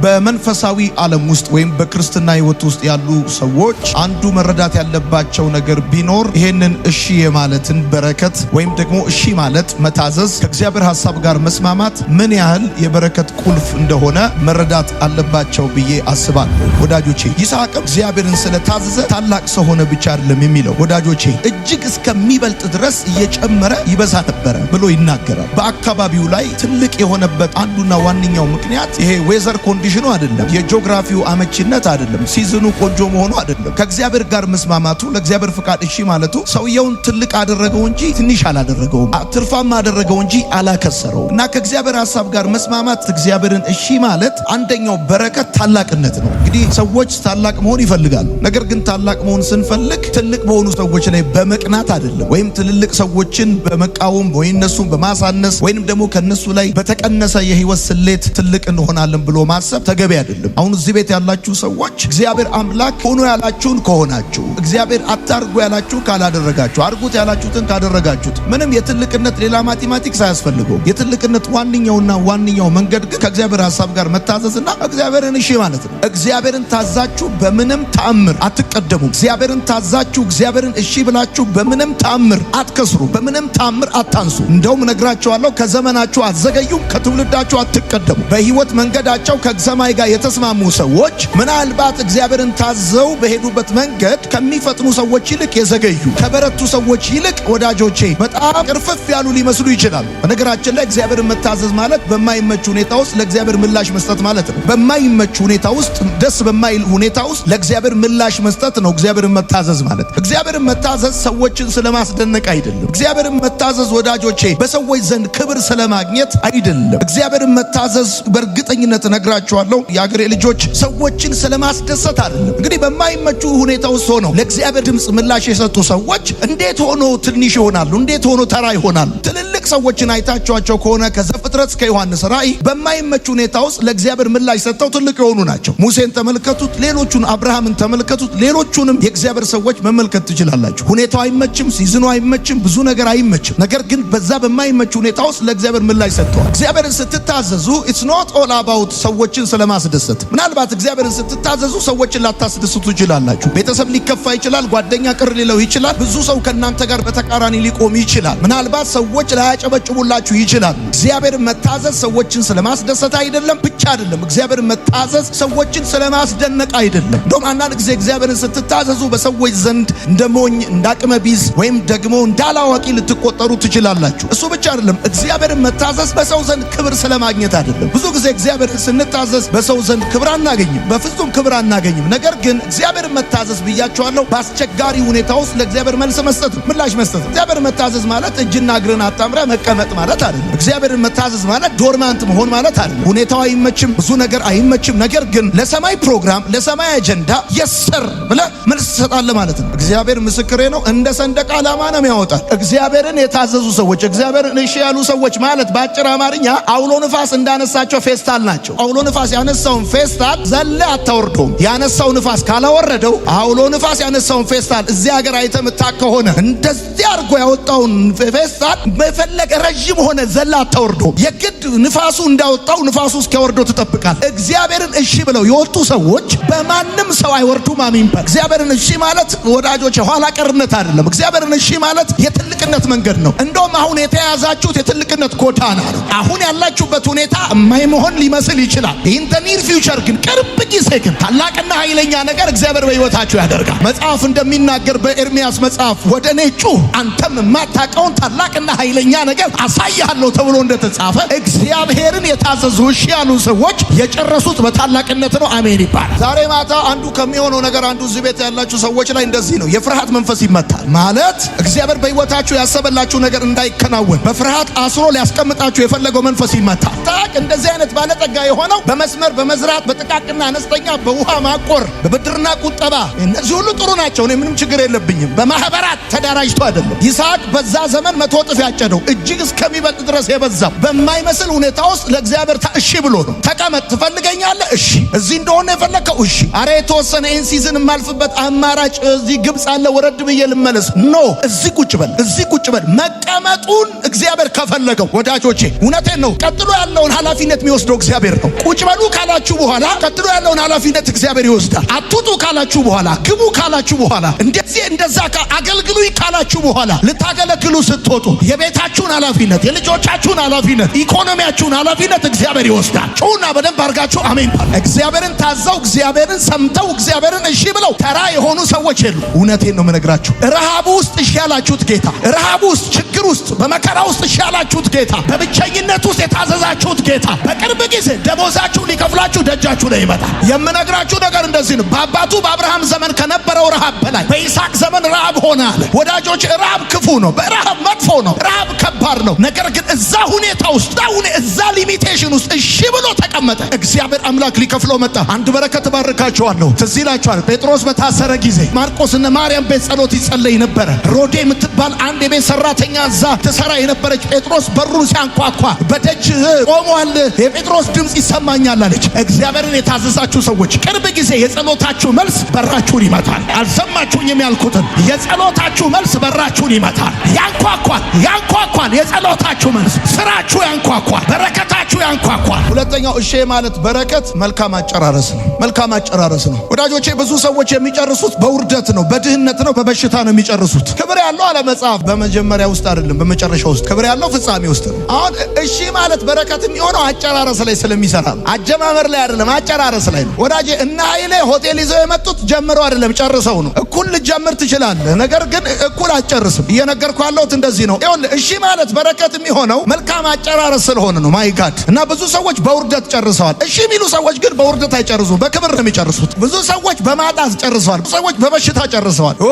በመንፈሳዊ ዓለም ውስጥ ወይም በክርስትና ሕይወት ውስጥ ያሉ ሰዎች አንዱ መረዳት ያለባቸው ነገር ቢኖር ይሄንን እሺ የማለትን በረከት ወይም ደግሞ እሺ ማለት፣ መታዘዝ፣ ከእግዚአብሔር ሐሳብ ጋር መስማማት ምን ያህል የበረከት ቁልፍ እንደሆነ መረዳት አለባቸው ብዬ አስባለሁ። ወዳጆቼ፣ ይስሐቅም እግዚአብሔርን ስለታዘዘ ታላቅ ሰው ሆነ ብቻ አይደለም የሚለው። ወዳጆቼ፣ እጅግ እስከሚበልጥ ድረስ እየጨመረ ይበዛ ነበረ ብሎ ይናገራል። በአካባቢው ላይ ትልቅ የሆነበት አንዱና ዋነኛው ምክንያት ይሄ weather condition ኑ አይደለም፣ የጂኦግራፊው አመቺነት አይደለም፣ season ኑ ቆንጆ መሆኑ አይደለም። ከእግዚአብሔር ጋር መስማማቱ፣ ለእግዚአብሔር ፍቃድ እሺ ማለቱ ሰውየውን ትልቅ አደረገው እንጂ ትንሽ አላደረገውም። ትርፋማ አደረገው እንጂ አላከሰረውም። እና ከእግዚአብሔር ሐሳብ ጋር መስማማት፣ እግዚአብሔርን እሺ ማለት አንደኛው በረከት ታላቅነት ነው። እንግዲህ ሰዎች ታላቅ መሆን ይፈልጋሉ። ነገር ግን ታላቅ መሆን ስንፈልግ ትልቅ በሆኑ ሰዎች ላይ በመቅናት አይደለም፣ ወይም ትልልቅ ሰዎችን በመቃወም ወይ እነሱን በማሳነስ ወይንም ደግሞ ከነሱ ላይ በተቀነሰ የህይወት ስሌት ትልቅ እንሆናለን ብሎ ማሰብ ተገቢ አይደለም። አሁን እዚህ ቤት ያላችሁ ሰዎች እግዚአብሔር አምላክ ሁኑ ያላችሁን ከሆናችሁ፣ እግዚአብሔር አታርጉ ያላችሁ ካላደረጋችሁ፣ አርጉት ያላችሁትን ካደረጋችሁት ምንም የትልቅነት ሌላ mathematics አያስፈልገውም። የትልቅነት ዋነኛውና ዋነኛው መንገድ ግን ከእግዚአብሔር ሐሳብ ጋር መታዘዝና እግዚአብሔርን እሺ ማለት ነው። እግዚአብሔርን ታዛችሁ በምንም ተአምር አትቀደሙም። እግዚአብሔርን ታዛችሁ፣ እግዚአብሔርን እሺ ብላችሁ በምንም ተአምር አትከስሩ፣ በምንም ተአምር አታንሱ። እንደውም ነግራችኋለሁ፣ ከዘመናችሁ አትዘገዩም፣ ከትውልዳችሁ አትቀደሙ። በህይወት መንገዳቸው ከሰማይ ጋር የተስማሙ ሰዎች ምናልባት እግዚአብሔርን ታዘው በሄዱበት መንገድ ከሚፈጥኑ ሰዎች ይልቅ የዘገዩ፣ ከበረቱ ሰዎች ይልቅ፣ ወዳጆቼ፣ በጣም ቅርፍፍ ያሉ ሊመስሉ ይችላሉ። በነገራችን ላይ እግዚአብሔርን መታዘዝ ማለት በማይመች ሁኔታ ውስጥ ለእግዚአብሔር ምላሽ መስጠት ማለት ነው። በማይመች ሁኔታ ውስጥ፣ ደስ በማይል ሁኔታ ውስጥ ለእግዚአብሔር ምላሽ መስጠት ነው እግዚአብሔርን መታዘዝ ማለት። እግዚአብሔርን መታዘዝ ሰዎችን ስለማስደነቅ አይደለም። እግዚአብሔርን መታዘዝ፣ ወዳጆቼ፣ በሰዎች ዘንድ ክብር ስለማግኘት አይደለም። እግዚአብሔርን መታዘዝ በእርግጠኝነት እነግራችኋለሁ፣ የአገሬ ልጆች፣ ሰዎችን ስለማስደሰት አይደለም። እንግዲህ በማይመቹ ሁኔታ ውስጥ ሆነው ለእግዚአብሔር ድምፅ ምላሽ የሰጡ ሰዎች እንዴት ሆኖ ትንሽ ይሆናሉ? እንዴት ሆኖ ተራ ይሆናሉ? ትልልቅ ሰዎችን አይታችኋቸው ከሆነ ከዘፍጥረት እስከ ዮሐንስ ራእይ በማይመች ሁኔታ ውስጥ ለእግዚአብሔር ምላሽ ሰጥተው ትልቅ የሆኑ ናቸው። ሙሴን ተመልከቱት፣ ሌሎቹን፣ አብርሃምን ተመልከቱት፣ ሌሎቹንም የእግዚአብሔር ሰዎች መመልከት ትችላላችሁ። ሁኔታው አይመችም፣ season ኑ አይመችም፣ ብዙ ነገር አይመችም። ነገር ግን በዛ በማይመች ሁኔታ ውስጥ ለእግዚአብሔር ምላሽ ሰጥተዋል። እግዚአብሔርን ስትታዘዙ it's not all about ሰዎችን ስለማስደሰት። ምናልባት እግዚአብሔርን ስትታዘዙ ሰዎችን ላታስደስቱ ትችላላችሁ። ቤተሰብ ሊከፋ ይችላል። ጓደኛ ቅር ሊለው ይችላል። ብዙ ሰው ከእናንተ ጋር በተቃራኒ ሊቆም ይችላል። ምናልባት ሰዎች ላያጨበጭቡላችሁ ይችላሉ። እግዚአብሔርን መታዘዝ ሰዎችን ስለማስደሰት አይደለም ብቻ አይደለም። እግዚአብሔርን መታዘዝ ሰዎችን ስለማስደነቅ አይደለም። እንደውም አንዳንድ ጊዜ እግዚአብሔርን ስትታዘዙ በሰዎች ዘንድ እንደ ሞኝ፣ እንደ አቅመ ቢስ ወይም ደግሞ እንዳላዋቂ ልትቆጠሩ ትችላላችሁ። እሱ ብቻ አይደለም። እግዚአብሔርን መታዘዝ በሰው ዘንድ ክብር ስለማግኘት አይደለም። ብዙ ጊዜ እግዚአብሔርን ስንታዘዝ በሰው ዘንድ ክብር አናገኝም፣ በፍጹም ክብር አናገኝም። ነገር ግን እግዚአብሔርን መታዘዝ ብያችኋለሁ፣ በአስቸጋሪ ሁኔታ ውስጥ ለእግዚአብሔር መልስ መስጠት ነው፣ ምላሽ መስጠት ነው። እግዚአብሔርን መታዘዝ ማለት እጅና እግርን አጣምረህ መቀመጥ ማለት አይደለም። እግዚአብሔርን መታዘዝ ማለት dormant መሆን ማለት አይደለም። ሁኔታው አይመችም፣ ብዙ ነገር አይመችም። ነገር ግን ለሰማይ ፕሮግራም፣ ለሰማይ አጀንዳ yes sir ብለህ መልስ ትሰጣለህ ማለት ነው። እግዚአብሔር ምስክሬ ነው። እንደ ሰንደቅ ዓላማ ነው የሚያወጣው። እግዚአብሔርን የታዘዙ ሰዎች፣ እግዚአብሔርን እሺ ያሉ ሰዎች ማለት በአጭር አማርኛ አውሎ ንፋስ እንዳነሳቸው ፌስታል ናቸው። አውሎ ንፋስ ያነሳውን ፌስታል ዘለህ አታወርደውም። ያነሳው ንፋስ ካላወረደው፣ አውሎ ንፋስ ያነሳውን ፌስታል እዚህ ሀገር አይተህ የምታውቅ ከሆነ፣ እንደዚህ አድርጎ ያወጣውን ፌስታል በፈለገ ረዥም ሆነ ዘለህ አታወርደውም። የግድ ንፋሱ እንዳወጣው ንፋሱ እስኪያወርደው ትጠብቃለህ። እግዚአብሔርን እሺ ብለው የወጡ ሰዎች በማንም ሰው አይወርዱም። አሜን በል። እግዚአብሔርን እሺ ማለት፣ ወዳጆች፣ ኋላ ቀርነት አይደለም። እግዚአብሔርን እሺ ማለት የትልቅነት መንገድ ነው። እንደውም አሁን የተያዛችሁት የትልቅነት ጎዳና ነው። አሁን ያላችሁበት ሁኔታ የማይሆን ሊመስል ይችላል። In the near future ግን፣ ቅርብ ጊዜ ግን ታላቅና ኃይለኛ ነገር እግዚአብሔር በሕይወታችሁ ያደርጋል። መጽሐፍ እንደሚናገር በኤርሚያስ መጽሐፍ "ወደ እኔ ጩህ፣ አንተም የማታውቀውን ታላቅና ኃይለኛ ነገር አሳይሃለሁ" ተብሎ እንደተጻፈ እግዚአብሔርን የታዘዙ፣ እሺ ያሉ ሰዎች የጨረሱት በታላቅነት ነው። አሜን ይባላል። ዛሬ ማታ አንዱ ከሚሆነው ነገር አንዱ እዚህ ቤት ያላችሁ ሰዎች ላይ እንደዚህ ነው። የፍርሃት መንፈስ ይመታል። ማለት እግዚአብሔር በሕይወታችሁ ያሰበላችሁ ነገር እንዳይከናወን በፍርሃት አስሮ ሊያስቀምጣችሁ የፈለገው መንፈስ ይመታል። ይስሐቅ እንደዚህ አይነት ባለጠጋ የሆነው በመስመር በመዝራት፣ በጥቃቅንና አነስተኛ፣ በውሃ ማቆር፣ በብድርና ቁጠባ፣ እነዚህ ሁሉ ጥሩ ናቸው። እኔ ምንም ችግር የለብኝም። በማህበራት ተደራጅቶ አይደለም። ይስሐቅ በዛ ዘመን 100 እጥፍ ያጨደው፣ እጅግ እስከሚበልጥ ድረስ የበዛው በማይመስል ሁኔታ ውስጥ ለእግዚአብሔር እሺ ብሎ ነው። ተቀመጥ፣ ትፈልገኛለህ? እሺ። እዚህ እንደሆነ የፈለግከው እሺ። አረ የተወሰነ ይህን season የማልፍበት አማራጭ እዚህ ግብፅ አለ፣ ወረድ ብዬ ልመለስ። No፣ እዚህ ቁጭ በል፣ እዚህ ቁጭ በል። መቀመጡን እግዚአብሔር ከፈለገው ወዳጆቼ፣ እውነቴን ነው። ቀጥሎ ያለውን ኃላፊነት የሚወስደው እግዚአብሔር ነው። ቁጭ በሉ ካላችሁ በኋላ ቀጥሎ ያለውን ኃላፊነት እግዚአብሔር ይወስዳል። አትውጡ ካላችሁ በኋላ፣ ግቡ ካላችሁ በኋላ፣ እንደዚህ እንደዛ አገልግሉኝ ካላችሁ በኋላ ልታገለግሉ ስትወጡ የቤታችሁን ኃላፊነት፣ የልጆቻችሁን ኃላፊነት፣ ኢኮኖሚያችሁን ኃላፊነት እግዚአብሔር ይወስዳል። ጩኹና በደንብ አድርጋችሁ አሜን በሉ። እግዚአብሔርን ታዘው፣ እግዚአብሔርን ሰምተው፣ እግዚአብሔርን እሺ ብለው ተራ የሆኑ ሰዎች የሉ። እውነቴን ነው የምነግራችሁ። ረሃቡ ውስጥ እሺ ያላችሁት ጌታ፣ ረሃቡ ውስጥ፣ ችግር ውስጥ፣ በመከራ ውስጥ እሺ ያላችሁት ጌታ፣ በብቸኝነት ውስጥ የታዘዛችሁት ጌታ በቅርብ ጊዜ ደሞዛችሁ ሊከፍላችሁ ደጃችሁ ላይ ይመጣል። የምነግራችሁ ነገር እንደዚህ ነው። በአባቱ በአብርሃም ዘመን ከነበረው ረሃብ በላይ በይስሐቅ ዘመን ረሃብ ሆነ አለ። ወዳጆች፣ ረሃብ ክፉ ነው። ረሃብ መጥፎ ነው። ረሃብ ከባድ ነው። ነገር ግን እዛ ሁኔታ ውስጥ፣ እዛ limitation ውስጥ እሺ ብሎ ተቀመጠ። እግዚአብሔር አምላክ ሊከፍለው መጣ። አንድ በረከት እባርካችኋለሁ። ትዝ ይላችኋል፣ ጴጥሮስ በታሰረ ጊዜ ማርቆስ እነ ማርያም ቤት ጸሎት ይጸለይ ነበረ። ሮዴ የምትባል አንድ የቤት ሰራተኛ እዛ ትሰራ የነበረች ጴጥሮስ በሩን ሲያንኳኳ በደጅ ቆሟል፣ የጴጥሮስ ድምፅ ይሰማኛል አለች። እግዚአብሔርን የታዘዛችሁ ሰዎች ቅርብ ጊዜ የጸሎታችሁ መልስ በራችሁን ይመታል። አልሰማችሁኝም ያልኩትን፣ የጸሎታችሁ መልስ በራችሁን ይመታል። ያንኳኳል፣ ያንኳኳል። የጸሎታችሁ መልስ ስራችሁ ያንኳኳል፣ በረከታችሁ ያንኳኳል። ሁለተኛው እሺ ማለት በረከት መልካም አጨራረስ ነው። መልካም አጨራረስ ነው ወዳጆቼ። ብዙ ሰዎች የሚጨርሱት በውርደት ነው፣ በድህነት ነው፣ በበሽታ ነው የሚጨርሱት። ክብር ያለው አለ መጽሐፍ በመጀመሪያ ውስጥ አይደለም፣ በመጨረሻ ውስጥ። ክብር ያለው ፍጻሜ ውስጥ ነው። አሁን እሺ ማለት በረከት የሚሆነው አጨራረስ ላይ ስለሚሰራ ነው። አጀማመር ላይ አይደለም፣ አጨራረስ ላይ ነው ወዳጄ። እነ ኃይሌ ሆቴል ይዘው የመጡት ጀምረው አይደለም፣ ጨርሰው ነው። እኩል ልጀምር ትችላለህ፣ ነገር ግን እኩል አትጨርስም። እየነገርኩ ያለሁት እንደዚህ ነው። ይኸውልህ፣ እሺ ማለት በረከት የሚሆነው መልካም አጨራረስ ስለሆነ ነው። My God። እና ብዙ ሰዎች በውርደት ጨርሰዋል። እሺ የሚሉ ሰዎች ግን በውርደት አይጨርሱም፣ በክብር ነው የሚጨርሱት። ብዙ ሰዎች በማጣት ጨርሰዋል። ብዙ ሰዎች በበሽታ ጨርሰዋል። ኦ፣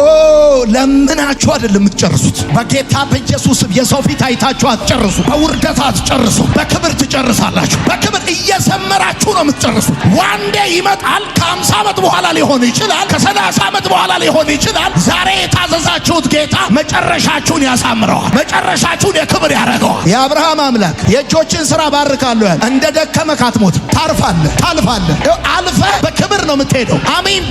ለምናችሁ አይደለም የምትጨርሱት። በጌታ በኢየሱስ የሰው ፊት አይታችሁ አትጨርሱ። በውርደት አትጨርሱ። በክብር ትጨርሳላችሁ። በክብር እየዘመራችሁ ነው የምትጨርሱት። One day ይመጣል። ከ50 ዓመት በኋላ ሊሆን ይችላል። ከ30 ዓመት በኋላ ሊሆን ይችላል። ዛሬ የታዘዛችሁት ጌታ መጨረሻችሁን ያሳምረዋል። መጨረሻችሁን የክብር ያደርገዋል። የአብርሃም አምላክ የእጆችህን ስራ ባርካለሁ ያለ፣ እንደ ደከመ አትሞትም። ታርፋለህ፣ ታልፋለህ። አልፈህ በክብር ነው የምትሄደው። አሜን።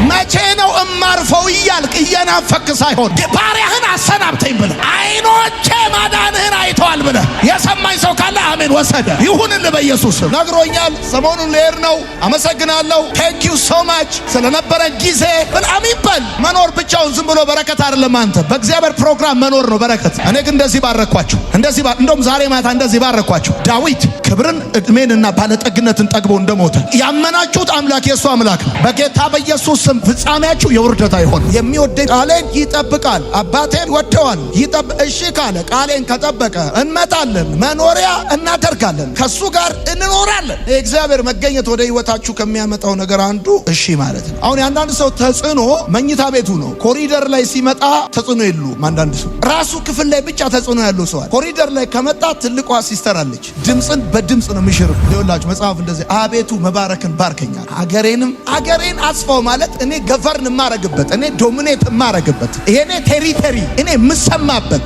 መቼ ነው እማርፈው እያልክ እየናፈክ ሳይሆን ባሪያህን አሰናብተኝ ብለህ፣ አይኖቼ ማዳንህን አይተዋል ብለህ የሰማኝ ሰው ካለ አሜን ወሰደ። ይሁንልህ በኢየሱስ ስም። ነግሮኛል። ሰሞኑን ልሄድ ነው። አመሰግናለሁ። Thank you so much ስለነበረ ጊዜ ብል አሜን በል። መኖር ብቻውን ዝም ብሎ በረከት አይደለም። አንተ በእግዚአብሔር ፕሮግራም መኖር ነው በረከት። እኔ ግን እንደዚህ ባረኳችሁ፣ እንደዚህ እንደውም ዛሬ ማታ እንደዚህ ባረኳችሁ። ዳዊት ክብርን፣ እድሜንና ባለጠግነትን ጠግቦ እንደሞተ ያመናችሁት አምላክ የእሱ አምላክ ነው። በጌታ በኢየሱስ ስም ፍጻሜያችሁ የውርደት አይሆንም። የሚወደኝ ቃሌን ይጠብቃል፣ አባቴም ይወደዋል። ይጠብ እሺ ካለ፣ ቃሌን ከጠበቀ እንመጣለን፣ መኖሪያ እናደርጋለን፣ ከሱ ጋር እንኖራለን። የእግዚአብሔር መገኘት ወደ ህይወታችሁ ከሚያመጣው ነገር አንዱ እሺ ማለት ነው። አሁን የአንዳንድ ሰው ተጽዕኖ መኝታ ቤቱ ነው። ኮሪደር ላይ ሲመጣ ተጽዕኖ የሉም። አንዳንድ ሰው ራሱ ክፍል ላይ ብቻ ተጽዕኖ ያለው ሰው አለ። ኮሪደር ላይ ከመጣ ትልቋ sister አለች። ድምፅን በድምፅ ነው ምሽር ይኸውላችሁ መጽሐፍ እንደዚህ አቤቱ መባረክን ባርከኛል፣ አገሬንም አገሬን አስፋው ማለት እኔ govern የማረግበት፣ እኔ dominate የማረግበት፣ ይሄኔ territory፣ እኔ የምሰማበት፣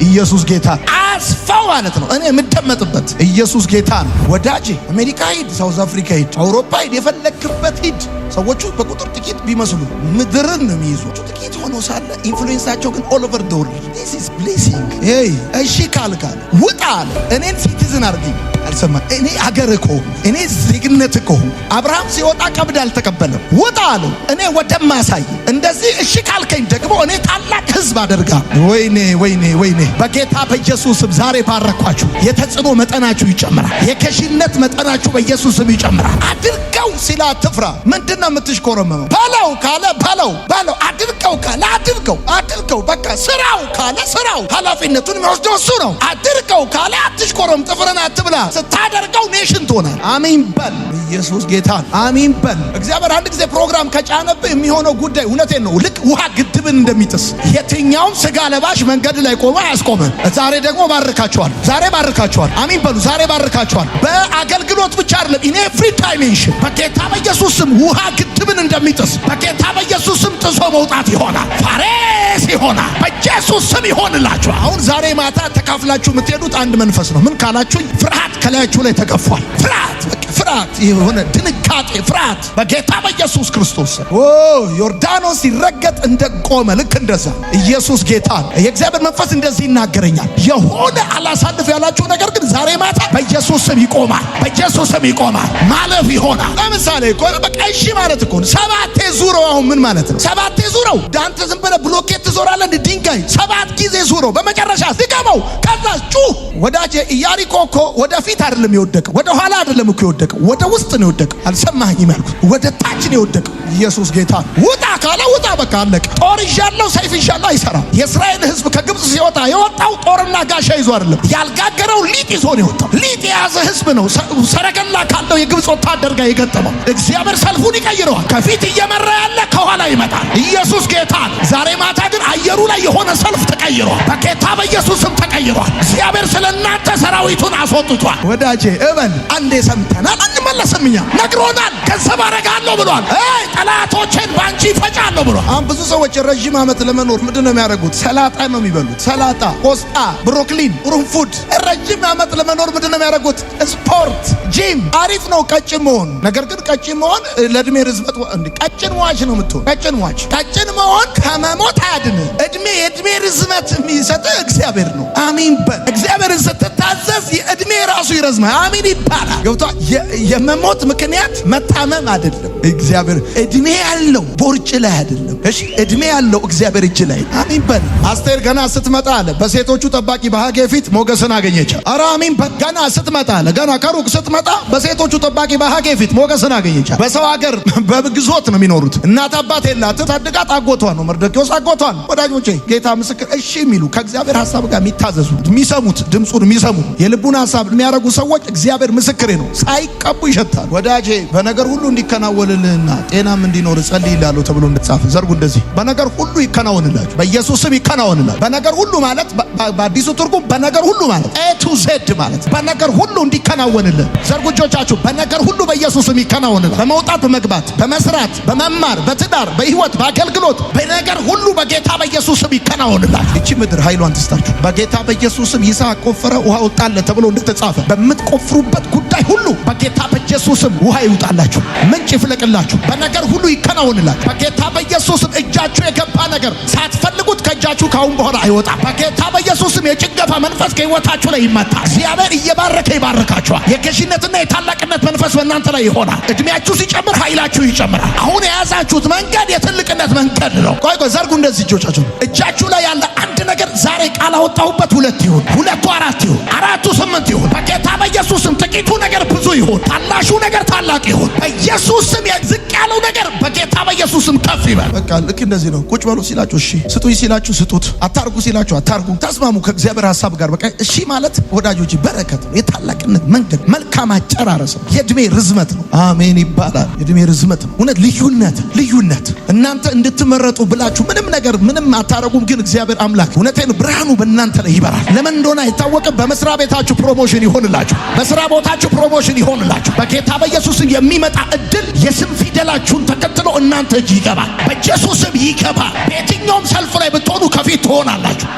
ኢየሱስ ጌታ፣ አስፋው ማለት ነው። እኔ የምደመጥበት። ኢየሱስ ጌታ ነው። ወዳጄ፣ አሜሪካ ሂድ፣ South Africa ሂድ፣ አውሮፓ ሂድ፣ የፈለክበት ሂድ። ሰዎቹ በቁጥር ጥቂት ቢመስሉ ምድርን ነው የሚይዙ። ጥቂት ሆኖ ሳለ influence ኣቸው ግን all over the world። This is blessing። Hey፣ እሺ ካልካለ ውጣ አለ። እኔን citizen አድርገኝ። አልሰማ እኔ አገር እኮ፣ እኔ ዜግነት እኮ። አብርሃም ሲወጣ ቀብድ አልተቀበለም። ውጣ አለው፣ እኔ ወደማሳይ። እንደዚህ እሺ ካልከኝ ደግሞ እኔ ታላቅ ህዝብ አደርጋ። ወይኔ ወይኔ ወይኔ! በጌታ በኢየሱስ ስም ዛሬ ባረኳችሁ። የተጽዕኖ መጠናችሁ ይጨምራል። የከሺነት መጠናችሁ በኢየሱስ ስም ይጨምራል። አድርገው ሲል አትፍራ። ምንድን ነው የምትሽኮረመመው? በለው ካለ በለው በለው። አድርገው ካለ አድርገው አድርገው። በቃ ስራው ካለ ስራው። ኃላፊነቱን የሚወስደው እሱ ነው። አድርገው ካለ አትሽኮረም፣ ጥፍርን አትብላ። ስታደርገው nation ትሆናል። አሜን በል። ኢየሱስ ጌታ። አሜን በል። እግዚአብሔር አንድ ጊዜ ፕሮግራም ከጫነብህ የሚሆነው ጉዳይ፣ እውነቴን ነው፣ ልክ ውሃ ግድብን እንደሚጥስ የትኛውም ስጋ ለባሽ መንገድ ላይ ቆሞ አያስቆምም። ዛሬ ደግሞ ባርካችኋል። ዛሬ ባርካችኋል። አሜን በሉ። ዛሬ ባርካችኋል። በአገልግሎት ብቻ አይደለም፣ in every dimension በጌታ በኢየሱስ ስም ውሃ ግድብን እንደሚጥስ በጌታ በኢየሱስ ስም ጥሶ መውጣት ይሆናል። ፋሬስ ይሆናል። በኢየሱስ ስም ይሆንላችኋል። አሁን ዛሬ ማታ ተካፍላችሁ የምትሄዱት አንድ መንፈስ ነው። ምን ካላችሁኝ፣ ፍርሃት ከላያችሁ ላይ ተገፏል። ፍርሃት፣ በቃ ፍርሃት፣ የሆነ ድንጋጤ፣ ፍርሃት በጌታ በኢየሱስ ክርስቶስ። ኦ ዮርዳኖስ ሲረገጥ እንደቆመ ልክ እንደዛ ኢየሱስ ጌታ ነው። የእግዚአብሔር መንፈስ እንደዚህ ይናገረኛል። የሆነ አላሳልፍ ያላችሁ ነገር ግን ዛሬ ማታ በኢየሱስ ስም ይቆማል። በኢየሱስ ስም ይቆማል። ማለፍ ይሆናል። ለምሳሌ እኮ በቃ እሺ ማለት እኮ ነው። ሰባቴ ዙረው አሁን ምን ማለት ነው? ሰባቴ ዙረው ዳንተ ዝም ብለህ ብሎኬት ትዞራለህ እንደ ድንጋይ 7 ጊዜ ዙረው፣ በመጨረሻ ድገመው፣ ከዛ ጩህ። ወዳጄ ኢያሪኮ እኮ ወደፊት አይደለም የወደቀው፣ ወደ ኋላ አይደለም እኮ የወደቀው፣ ወደ ውስጥ ነው የወደቀው። አልሰማኸኝም ያልኩት፣ ወደ ታች ነው የወደቀው። ኢየሱስ ጌታ። ውጣ ካለ ውጣ፣ በቃ አለቀ። ጦር ይዣለሁ ሰይፍ ይዣለሁ አይሰራም። የእስራኤል ሕዝብ ከግብጽ ሲወጣ የወጣው ጦርና ጋሻ ይዞ አይደለም፣ ያልጋገረው ሊጥ ይዞ ነው የወጣው። ሊጥ የያዘ ሕዝብ ነው ሰረገላ ካለው የግብጽ ወታደር ጋር የገጠመው። እግዚአብሔር ሰልፉን ይቀይረዋል። ከፊት እየመራ ያለ ከኋላ ይመጣል። ኢየሱስ ጌታ። ዛሬ ማታ ግን አየሩ ላይ የሆነ ሰልፍ ተቀይሯል። በጌታ በኢየሱስም ተቀይሯል። እግዚአብሔር ስለ እናንተ ሰራዊቱን አስወጥቷል። ወዳጄ እበል፣ አንዴ ሰምተናል፣ አንመለስም። እኛ ነግሮናል። ገንዘብ አረጋለሁ ብሏል። አይ ጠላቶቼን ባንቺ ይፈጫለሁ ብሏል። አሁን ብዙ ሰዎች ረዥም ዓመት ለመኖር ምንድን ነው የሚያደርጉት? ሰላጣ ነው የሚበሉት። ሰላጣ፣ ቆስጣ፣ ብሮኮሊን፣ ቁርንፉድ። ረጅም ዓመት ለመኖር ምንድን ነው የሚያደርጉት? ስፖርት፣ ጂም። አሪፍ ነው ቀጭን መሆን። ነገር ግን ቀጭን መሆን ለእድሜ ርዝመት ቀጭን ሟች ነው የምትሆን። ቀጭን ሟች። ቀጭን መሆን ከመሞት አያድንህ። እድሜ የእድሜ ርዝመት የሚሰጥህ እግዚአብሔር ነው። አሚን በል። እግዚአብሔርን ስትታዘዝ የእድሜ ራሱ ይረዝማል። አሚን ይባላል። ገብቶሃል? የመሞት ምክንያት መታመም አይደለም። እግዚአብሔር እድሜ ያለው ቦርጭ ላይ አይደለም። እሺ እድሜ ያለው እግዚአብሔር እጅ ላይ። አሚን በል። አስቴር ገና ስትመጣ አለ በሴቶቹ ጠባቂ በሐጌ ፊት ሞገስን አገኘች። ኧረ አሚን በል። ገና ስትመጣ አለ ገና ከሩቅ ስትመጣ በሴቶቹ ጠባቂ በሐጌ ፊት ሞገስን አገኘች። በሰው ሀገር በግዞት ነው የሚኖሩት። እናት አባት የላትም። ታድጋት አጎቷ ነው፣ መርዶክዮስ አጎቷ ነው። ወዳጆቼ ጌታ ምስክር፣ እሺ የሚሉ ከእግዚአብሔር ሐሳብ ጋር የሚታዘዙ፣ የሚሰሙት፣ ድምፁን የሚሰሙ፣ የልቡን ሐሳብ የሚያደርጉ ሰዎች እግዚአብሔር ምስክሬ ነው፣ ሳይቀቡ ይሸታል። ወዳጄ በነገር ሁሉ እንዲከናወንልህና ጤናም እንዲኖር ጸልይልሃለሁ ተብሎ እንደተጻፈ ዘርጉ። እንደዚህ በነገር ሁሉ ይከናወንላችሁ፣ በኢየሱስ ስም ይከናወንላችሁ። በነገር ሁሉ ማለት በአዲሱ ትርጉም በነገር ሁሉ ማለት A to Z ማለት በነገር ሁሉ እንዲከናወንልህ። ዘርጉ እጆቻችሁ። በነገር ሁሉ በኢየሱስ ስም ይከናወንልህ። በመውጣት በመግባት፣ በመስራት፣ በመማር፣ በትዳር፣ በህይወት፣ በአገልግሎት፣ በነገር ሁሉ በጌታ በኢየሱስ ስም ይከናወንላችሁ። እቺ ምድር ኃይሏን ትስጣችሁ። በጌታ በኢየሱስ ስም ይስሐቅ ቆፈረ ውሃ ወጣለት ተብሎ እንደተጻፈ በምትቆፍሩበት ጉዳይ ሁሉ በጌታ በኢየሱስ ስም ውሃ ይውጣላችሁ፣ ምንጭ ይፍለቅላችሁ። በነገር ሁሉ ይከናወንላችሁ። በጌታ በኢየሱስ ስም እጃችሁ የገባ ነገር ሳትፈልጉት ከእጃችሁ ካሁን በኋላ አይወጣም። በጌታ በኢየሱስ ስም የጭንገፋ መንፈስ ከህይወታችሁ ላይ ይመታል። እግዚአብሔር እየባረከ ይባርካችኋል። የገዢነትና የታላቅነት መንፈስ በእናንተ ላይ ይሆናል። እድሜያችሁ ሲጨምር ኃይላችሁ ይጨምራል። አሁን የያዛችሁት መንገድ የትልቅነት መንገድ ነው። ቆይ ቆይ ዘርጉ እንደዚህ እጆቻችሁ። እጃችሁ ላይ ያለ አንድ ነገር ዛሬ ቃል አወጣሁበት፣ 2 ይሁን፣ 2 4 ይሁን፣ 4 8 ይሁን። በጌታ በኢየሱስ ስም ጥቂቱ ነገር ብዙ ይሁን፣ ታናሹ ነገር ታላቅ ይሁን። በኢየሱስ ስም ዝቅ ያለው ነገር በጌታ በኢየሱስ ስም ከፍ ይበል። በቃ ልክ እንደዚህ ነው። ቁጭ በሉ ሲላችሁ እሺ፣ ስጡኝ ሲላችሁ ስጡት፣ አታርጉ ሲላችሁ አታርጉ። ተስማሙ ከእግዚአብሔር ሐሳብ ጋር። በቃ እሺ ማለት ወዳጆች በረከት ነው። የታላቅነት መንገድ፣ መልካም አጨራረስ ነው። የእድሜ ርዝመት ነው። አሜን ይባላል። የእድሜ ርዝመት ነው። እውነት ልዩነት፣ ልዩነት። እናንተ እንድትመረጡ ብላችሁ ምንም ነገር ምንም አታረጉም፣ ግን እግዚአብሔር አምላክ እውነቴን ብርሃኑ በእናንተ ላይ ይበራል። ለምን እንደሆነ አይታወቅም። በመስሪያ ቤታችሁ promotion ይሆንላችሁ፣ በስራ ቦታችሁ promotion ይሆንላችሁ። በጌታ በኢየሱስ ስም የሚመጣ እድል የስም ፊደላችሁን ተከትሎ እናንተ እጅ ይገባል። በኢየሱስ ስም ይገባል። በየትኛውም ሰልፍ ላይ ብትሆኑ ከፊት ትሆናላችሁ።